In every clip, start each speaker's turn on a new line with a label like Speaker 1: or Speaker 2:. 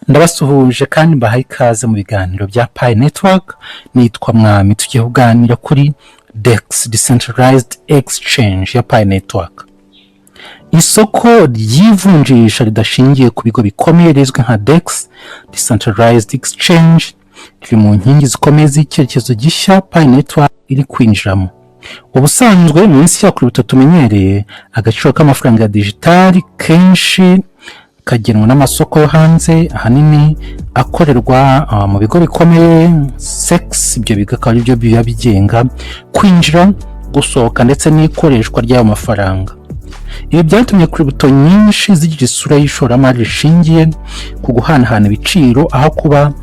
Speaker 1: Ndabasuhuje kandi mbahaye ikaze mu biganiro bya Pi Network. Nitwa Mwami. Tugiye kuganira kuri DEX, Decentralized Exchange ya Pi Network. Isoko ry'ivunjisha ridashingiye ku bigo bikomeye rizwi nka DEX, Decentralized Exchange, riri mu nkingi zikomeye z'icyerekezo gishya Pi Network iri kwinjiramo. Ubusanzwe mu isi ya crypto tumenyereye, agaciro k'amafaranga ya digitali kenshi kagenwa n'amasoko yo hanze, ahanini akorerwa mu bigo bikomeye SEC. Ibyo bigo akaba aribyo biba bigenga kwinjira, gusohoka ndetse n'ikoreshwa ry'ayo mafaranga. Ibi byatumye crypto nyinshi zigira isura y'ishoramari rishingiye ku guhanahana ibiciro aho kuba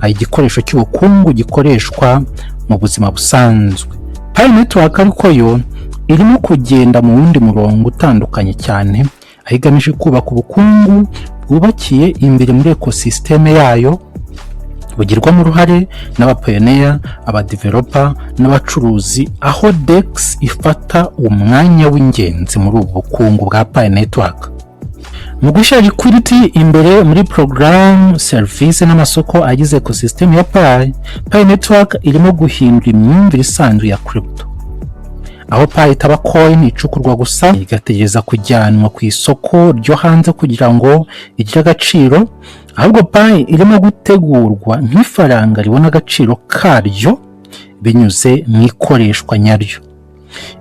Speaker 1: igikoresho cy'ubukungu gikoreshwa mu buzima busanzwe. Pi Network ariko yo irimo kugenda mu wundi murongo utandukanye cyane, aho igamije kubaka ubukungu bwubakiye imbere muri ecosystem yayo, bugirwamo uruhare n'abapioneer, abadeveloper n'abacuruzi, aho DEX ifata umwanya w'ingenzi muri ubu bukungu bwa Pi Network. Mu gushyira liquidity imbere muri porogaramu, serivisi n'amasoko agize ecosystem ya Pi, Pi Network irimo guhindura imyumvire isanzwe ya crypto, aho Pi itaba coin icukurwa gusa igategereza kujyanwa ku isoko ryo hanze kugira ngo igire agaciro. Ahubwo Pi irimo gutegurwa nk'ifaranga ribona agaciro karyo binyuze mu ikoreshwa nyaryo.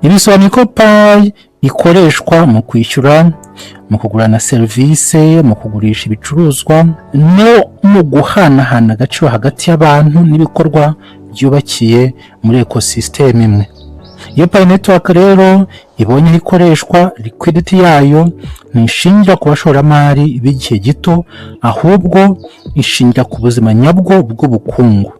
Speaker 1: Ibi bisobanuye ko Pi ikoreshwa mu kwishyura, mu kugurana serivisi, mu kugurisha ibicuruzwa no mu guhanahana agaciro hagati y'abantu n'ibikorwa byubakiye muri ecosystem imwe. Iyo Pi Network rero ibonye aho ikoreshwa, liquidity yayo ntishingira ku bashoramari b'igihe gito, ahubwo ishingira ku buzima nyabwo bw'ubukungu.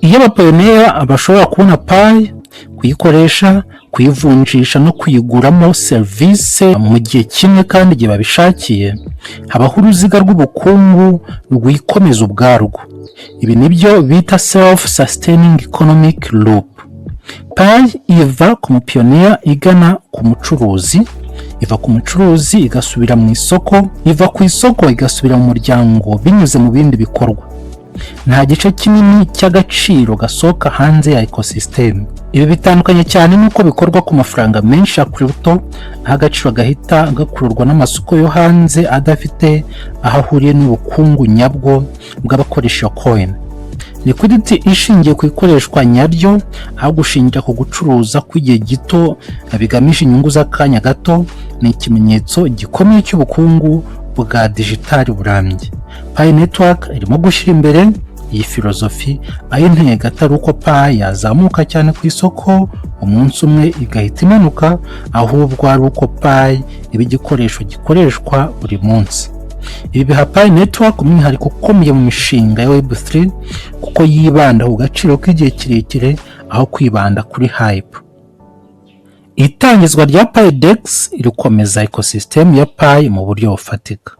Speaker 1: Iyo abapioneer bashobora kubona Pi, kuyikoresha, kuyivunjisha no kuyiguramo serivisi mu gihe kimwe kandi igihe babishakiye, habaho uruziga rw'ubukungu rwikomeza ubwarwo. Ibi nibyo bita self sustaining economic loop. Pi iva ku mupioneer igana ku mucuruzi, iva ku mucuruzi igasubira mu isoko, iva ku isoko igasubira mu muryango binyuze mu bindi bikorwa. Nta gice kinini cy'agaciro gasohoka hanze ya ecosystem. Ibi bitandukanye cyane n'uko bikorwa ku mafaranga menshi ya crypto, aho agaciro gahita gakururwa n'amasoko yo hanze adafite aho ahuriye n'ubukungu nyabwo bw'abakoresha iyo coin. Liquidity ishingiye ku ikoreshwa nyaryo aho gushingira ku gucuruza kw'igihe gito bigamije inyungu z'akanya gato ni ikimenyetso gikomeye cy'ubukungu bwa digitali burambye. Pi Network irimo gushyira imbere iyi filozofi, aho intego atari uko Pi yazamuka cyane ku isoko umunsi umwe igahita imanuka, ahubwo ari uko Pi iba igikoresho gikoreshwa buri munsi. Ibi biha Pi Network umwihariko ukomeye mu mishinga ya Web3, kuko yibanda ku gaciro k'igihe kirekire aho kwibanda kuri hype. Itangizwa rya Pi DEX rikomeza ecosystem ya Pi mu buryo bufatika.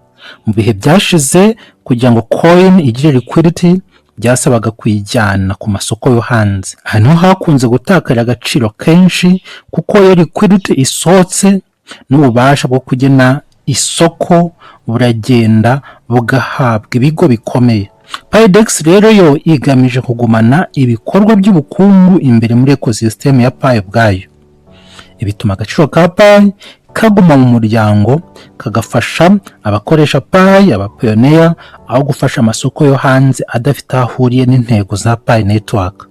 Speaker 1: Mu bihe byashize, kugira ngo coin igire liquidity byasabaga kuyijyana ku masoko yo hanze. Aha niho hakunze gutakarira agaciro kenshi, kuko iyo liquidity isohotse, n'ububasha bwo kugena isoko buragenda bugahabwa ibigo bikomeye. Pi DEX rero yo igamije kugumana ibikorwa by'ubukungu imbere muri ecosystem ya Pi ubwayo. Bituma agaciro ka Pi kaguma mu muryango, kagafasha abakoresha Pi, abapioneer, aho gufasha amasoko yo hanze adafite aho ahuriye n'intego za Pi Network.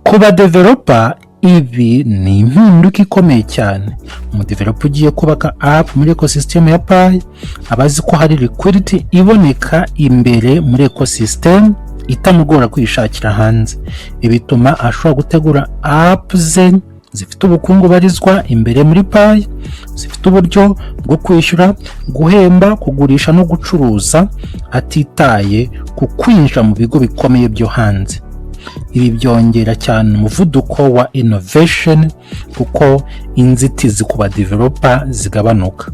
Speaker 1: Ku badeveloper, ibi ni impinduka ikomeye cyane. Umudeveloper ugiye kubaka app muri ecosystem ya Pi aba azi ko hari liquidity iboneka imbere muri ecosystem itamugora kwishakira hanze. Ibi bituma ashobora gutegura app ze zifite ubukungu bubarizwa imbere muri Pi, zifite uburyo bwo kwishyura, guhemba, kugurisha no gucuruza, atitaye ku kwinjira mu bigo bikomeye byo hanze. Ibi byongera cyane umuvuduko wa innovation, kuko inzitizi ku badeveloper zigabanuka.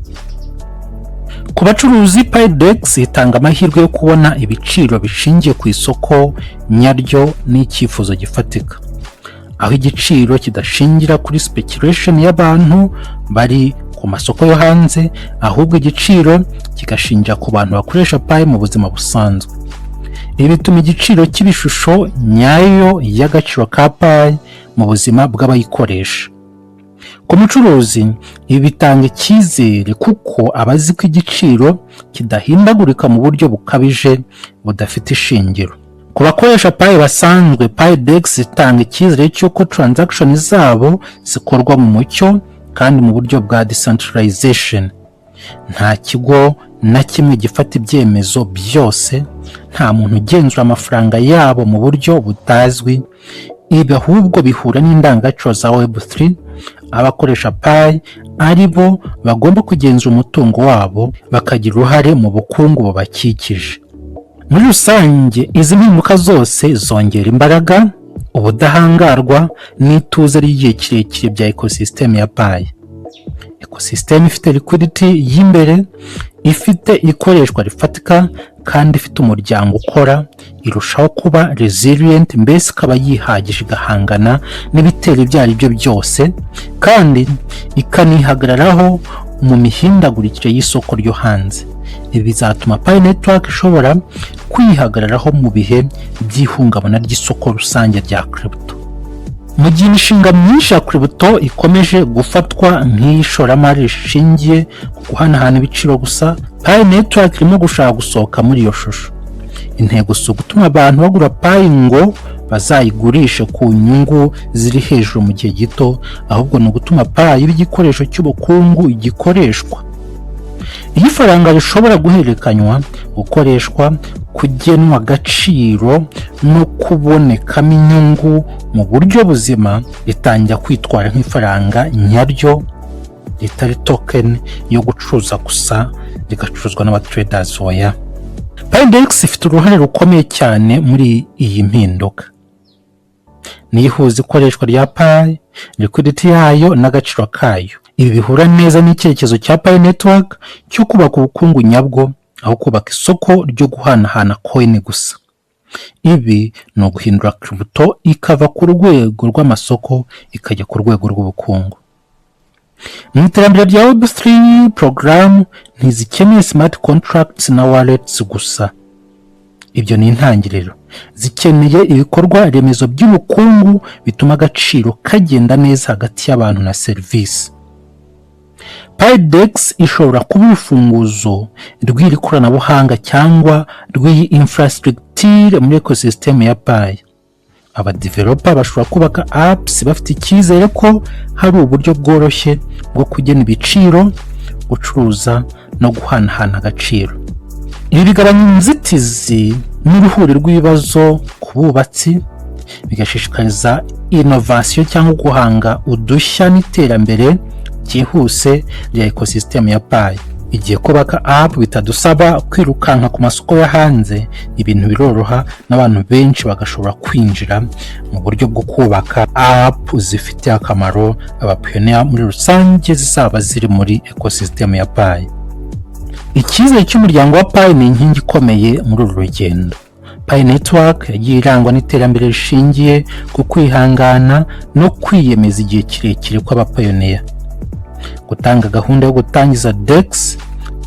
Speaker 1: Ku bacuruzi, Pi DEX itanga amahirwe yo kubona ibiciro bishingiye ku isoko nyaryo n'icyifuzo gifatika. aho igiciro kidashingira kuri speculation y'abantu bari ku masoko yo hanze, ahubwo igiciro kigashingira ku bantu bakoresha Pi mu buzima busanzwe. Ibi bituma igiciro kiba ishusho nyayo y'agaciro ka Pi mu buzima bw'abayikoresha. Ku mucuruzi, ibi bitanga icyizere kuko aba azi ko igiciro kidahindagurika mu buryo bukabije budafite ishingiro. Ku bakoresha Pi basanzwe, Pi DEX itanga icyizere cy'uko transaction zabo zikorwa mu mucyo kandi mu buryo bwa decentralization. Nta kigo na kimwe gifata ibyemezo byose, nta muntu ugenzura amafaranga yabo mu buryo butazwi. Ibi ahubwo bihura n'indangagaciro za Web3, abakoresha Pi ari bo bagomba kugenzura umutungo wabo, bakagira uruhare mu bukungu bubakikije. Muri rusange, izi mpinduka zose zongera imbaraga, ubudahangarwa n'ituze ry'igihe kirekire bya ecosystem ya Pi. Ecosystem ifite liquidity y'imbere, ifite ikoreshwa rifatika kandi ifite umuryango ukora, irushaho kuba resilient, mbese ikaba yihagije, igahangana n'ibitero ibyo ari byo byose kandi ikanihagararaho mu mihindagurikire y'isoko ryo hanze. Ibi bizatuma Pi Network ishobora kwihagararaho mu bihe by'ihungabana ry'isoko rusange rya crypto. Mu gihe imishinga myinshi ya crypto ikomeje gufatwa nk'iy'ishoramari rishingiye ku guhanahana ibiciro gusa, Pi Network irimo gushaka gusohoka muri iyo shusho. Intego si ugutuma abantu bagura Pi ngo bazayigurishe ku nyungu ziri hejuru mu gihe gito, ahubwo ni ugutuma Pi iba igikoresho cy'ubukungu gikoreshwa. Iyo ifaranga rishobora guhererekanywa, gukoreshwa, kugenwa agaciro no kubonekamo inyungu mu buryo buzima, ritangira kwitwara nk'ifaranga nyaryo ritari token yo gucuruza gusa, rigacuruzwa n'aba traders. Oya, Pi DEX ifite uruhare rukomeye cyane muri iyi mpinduka. Niyo ihuza ikoreshwa rya Pi, liquidity yayo n'agaciro kayo. Ibi bihura neza n'icyerekezo cya Pi Network cyo kubaka ubukungu nyabwo aho kubaka isoko ryo guhanahana coin gusa. Ibi ni uguhindura crypto ikava ku rwego rw'amasoko ikajya ku rwego rw'ubukungu. Mu iterambere rya Web3, porogaramu ntizikeneye smart contracts na wallets gusa, ibyo ni intangiriro. Zikeneye ibikorwa remezo by'ubukungu bituma agaciro kagenda neza hagati y'abantu na serivisi. Pi DEX ishobora kuba urufunguzo rw'iri koranabuhanga cyangwa rw'iyi infrastructure muri ecosystem ya Pi. Aba developer bashobora kubaka apps bafite icyizere ko hari uburyo bworoshye bwo kugena ibiciro, gucuruza no guhanahana agaciro. Ibi bigabanya inzitizi n'uruhuri rw'ibibazo ku bubatsi, bigashishikariza innovation cyangwa guhanga udushya n'iterambere byihuse rya ecosystem ya Pi. Igihe kubaka app bitadusaba kwirukanka ku masoko yo hanze, ibintu biroroha n'abantu benshi bagashobora kwinjira mu buryo bwo kubaka app zifitiye akamaro aba pioneer muri rusange zizaba ziri muri ecosystem ya Pi. Icyizere cy'umuryango wa Pi ni inkingi ikomeye muri uru rugendo. Pi Network yagiye irangwa n'iterambere rishingiye ku kwihangana no kwiyemeza igihe kirekire kw'aba pioneer. Gutanga gahunda yo gutangiza DEX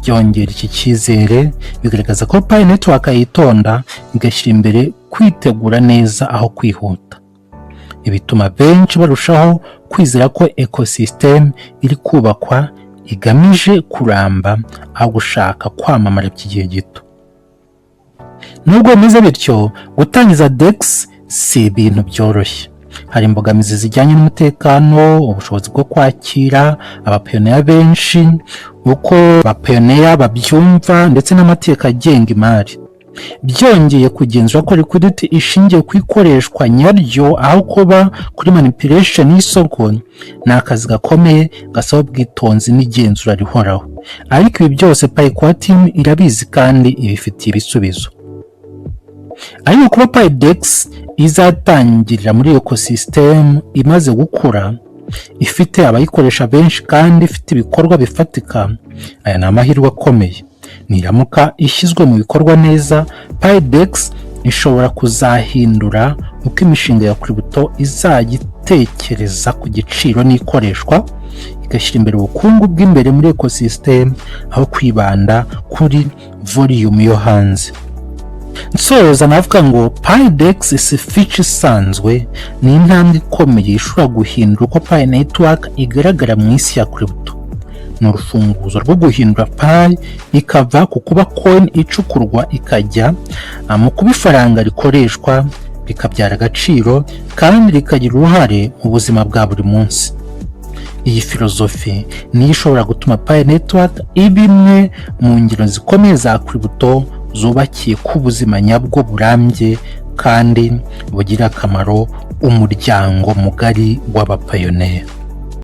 Speaker 1: byongera iki cyizere, bigaragaza ko Pi Network yitonda, igashyira imbere kwitegura neza aho kwihuta. Bituma benshi barushaho kwizera ko ecosystem iri kubakwa igamije kuramba aho gushaka kwamamara by'igihe gito. Nubwo bimeze bityo, gutangiza DEX si ibintu byoroshye. Hari imbogamizi zijyanye n'umutekano, ubushobozi bwo kwakira aba pioneer benshi, uko aba pioneer babyumva ndetse n'amategeko agenga imari. Byongeye, kugenzura ko liquidity ishingiye ku ikoreshwa nyaryo aho kuba kuri manipulation y'isoko ni akazi gakomeye gasaba ubwitonzi n'igenzura rihoraho. Ariko ibi byose Pi Core Team irabizi kandi ibifitiye ibisubizo. Ariko kuba Pi DEX izatangirira muri ecosystem imaze gukura, ifite abayikoresha benshi kandi ifite ibikorwa bifatika, aya ni amahirwe akomeye. Niramuka ishyizwe mu bikorwa neza, Pi DEX ishobora kuzahindura uko imishinga ya crypto izajya itekerezwa. gutekereza ku giciro n'ikoreshwa, igashyira imbere ubukungu bw'imbere muri ecosystem aho kwibanda kuri volume yo hanze. Nsoza navuga ngo Pi DEX si feature isanzwe, ni intambwe ikomeye ishobora guhindura uko Pi Network igaragara mu isi ya crypto. Ni urufunguzo rwo guhindura Pi ikava ku kuba coin icukurwa ikajya mu kuba ifaranga rikoreshwa, rikabyara agaciro kandi rikagira uruhare mu buzima bwa buri munsi. Iyi filozofi niyo ishobora gutuma Pi Network iba imwe mu ngero zikomeye za crypto zubakiye ku buzima nyabwo burambye kandi bugira akamaro umuryango mugari w'abapioneer.